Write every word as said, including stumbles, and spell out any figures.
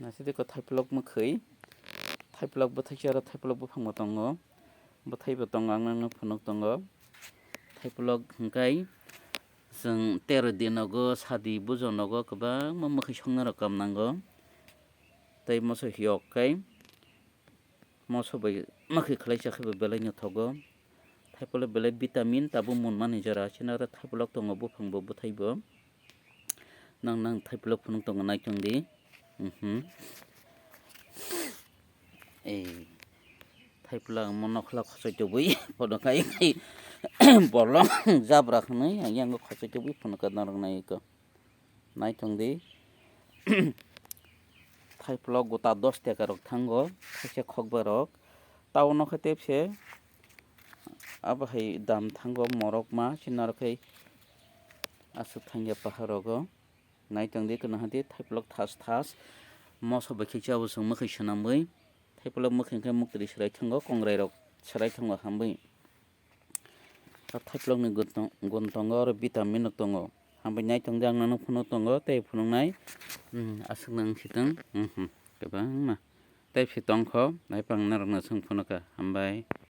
Naisidi ko thaipulok mwkhwi, thaipulok bwthaisa aro thaipulok buphangbo tongo, bwthaibo tongo, ang nangno phunuk tongo. Thaipulok hwnkhe chwng tero di nogo, sadi bujo nogo kwbangma mwkhwi songnairok kam nango. Tei moso hiyok khe moso bai mwkhwi khwlaisa khe bo belai no thogo. Thaipulok belai vitamin tabuk mun mani jora, chini oro thaipulok tongo, buphang bo, bwthai bo. Nang, nang thaipulok phunuk tongo, nai tong di. Mhm. Ei, thaipulok mo nokhla khosoi tubui, pono kai kai bolong jabra khnwi, ang yang khosoi tubui, phunuk ka narwk nai ko. Nai tong di. Thaipulok gota dos taka rok thango, thaisa khokba rok. Tao nokha tepse abo hai dam thango morok ma, chini oro khai aswk thangya pahar rogo. Nai tong di, kwna hati thaipulok thas thas. Moso bai khe chabo chwng mwkhwi swnamwi. Thaipulok mwkhwi khe muktwi swrai thango, kongrai rok swrai thango hamwi. Thaipulokni gun tong-, gun tongo, oro vitamin rok tongo. Hambai nai tong di, ang nang phunuk tongo, tei phunuknai, hmm, aswk nang si tong, hmm, hmm, kwbangma. Tei phi tongkho, nai pang narok no chwng phunukha, hambai.